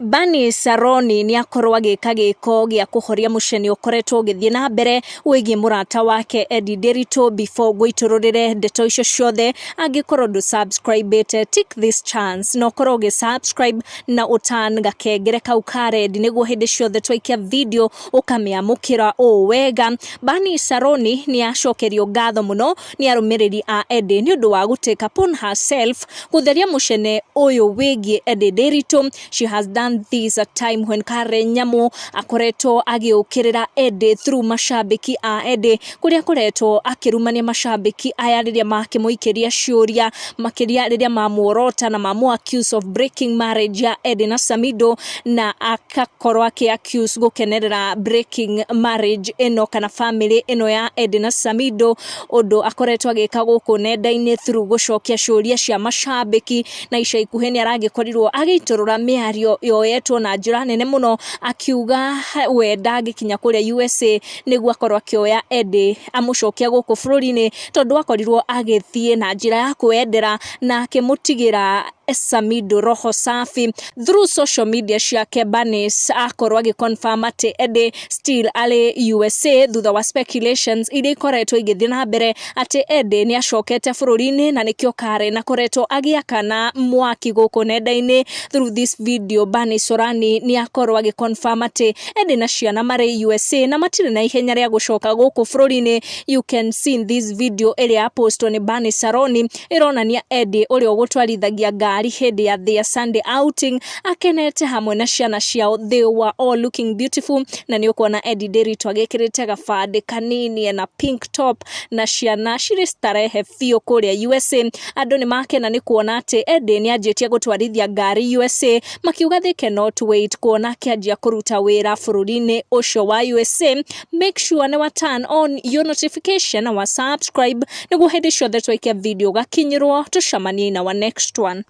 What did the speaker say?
Bernice Saroni nĩ akorwo agĩka gĩko gĩa kũhoria mũcene ũkoretwo ũgĩthiĩ na mbere wĩgiĩ mũrata wake Eddie Nderitu. Before ngũitũrũrĩre ndeto icio ciothe, angĩkorwo ndũ subscribe take this chance na ũkorwo ũgĩ subscribe na ũtan gakengere kau ka red, nĩguo hĩndĩ ciothe twaikia video ũkamĩamũkĩra ũũ wega. Bernice Saroni nĩ acokerio ngatho mũno nĩ arũmĩrĩri a Eddie nĩ ũndũ wa gũ take upon herself gũtheria mũcene ũyũ wĩgiĩ Eddie Nderitu. She has done this at time when Karen Nyamu akoretwo agĩũkĩrĩra Eddie through mashabiki a Eddie, kũrĩa akoretwo akĩrumania mashabiki aya rĩrĩa makĩmũikĩria ciũria, makĩria rĩrĩa mamuorota na mamu accuse of breaking marriage ya Eddie na Samido, na akakorwo akĩ accuse gũkenerera breaking marriage ĩno kana family ĩno ya Eddie na Samido, ũndũ akoretwo agĩka gũkũ nenda-inĩ through gũcokia ciũria cia mashabiki. Na ica ikuhĩ nĩ aragĩkorirwo agĩitũrũra mĩario yoyetwo na njĩra nene mũno, akiuga we ndangĩkinya kũrĩa USA nĩguo akorwo akĩoya Eddie amũcokia gũkũ bũrũri-inĩ, tondũ akorirwo agĩthiĩ na njĩra ya kwĩyendera na akĩmũtigĩra Samido roho safi. Through social media ciake, Bernice akorwo agĩ confirm atĩ Eddie still arĩ USA, thutha wa speculations iria ikoretwo igĩthiĩ na mbere atĩ Eddie nĩ acokete bũrũri-inĩ, na nĩkĩo Karen akoretwo agĩakana mwaki gũkũ nenda-inĩ. Through this video, Bernice Sorani nĩ akorwo agĩ confirm atĩ Eddie na ciana marĩ USA na matirĩ na ihenya rĩa gũcoka gũkũ bũrũri-inĩ. You can see in this video ĩrĩa yapostwo nĩ Bernice Saroni, ĩronania Eddie ũrĩa ũgũtwarithagia ngari hĩndĩ ya their Sunday outing, akenete hamwe na ciana ciao. They were all looking beautiful, na nĩ ũkuona Eddie Nderitu agĩkĩrĩte gabandĩ kanini na pink top, na ciana cirĩ starehe biũ kũrĩa USA. Andũ nĩ makena nĩ kuona atĩ Eddie nĩ anjĩtie gũtwarithia ngari USA, makiuga they cannot wait kuona akĩanjia kũruta wĩra bũrũri-inĩ ũcio wa USA. Make sure nĩ wa turn on your notification na wa subscribe, nĩguo hĩndĩ ciothe twaikia video gakinyĩrwo. Tũcemanie in our next one.